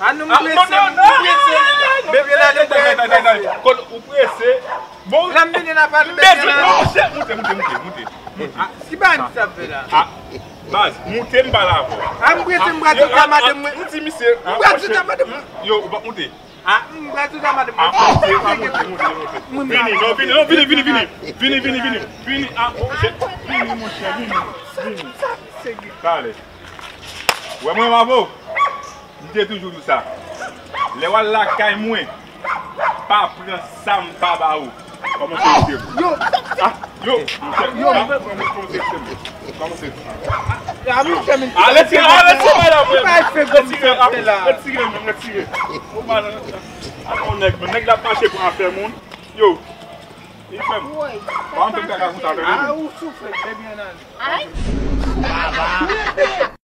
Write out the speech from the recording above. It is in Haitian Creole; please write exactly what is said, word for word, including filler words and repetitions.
A nou, m prese, m prese. Bebe la, nou prese. Kote ou prese? Bon, lè m vini la, pa nou bezwen la. Monchè, moute, moute, moute, moute. Ah, si pa m sa fè la. Ah, baz, moute, m pale avè w. Ah, m prese, m pral di sa madanm mwen. M di misye, m pral di sa madanm mwen. Yo, ou pa moute. Ah, m pral di sa madanm mwen. Ah, moute, moute, moute, moute. Vini, non, vini, non, vini, vini, vini. Vini, vini, vini. Vini, ah, monchè, vini, monchè, vini, vini. Pale. Wè mwen, Mavo. M te toujou di w sa. Lè w al lakay mwen, pa pran sa m pa ba ou. Kòman se ide m? Yo! Ah, yo! Yo! Kòman se ide m? Kòman se ide m? Ale tire, ale tire, ale tire, ale tire, ale tire. Ou pa nan, a, yon nèg, nèg la ap mache pou afè moun. Yo! Li fè m. Woy, pa m fè kaka konsa, tande. Ah, ou soufle, bebe ann ale. Ay!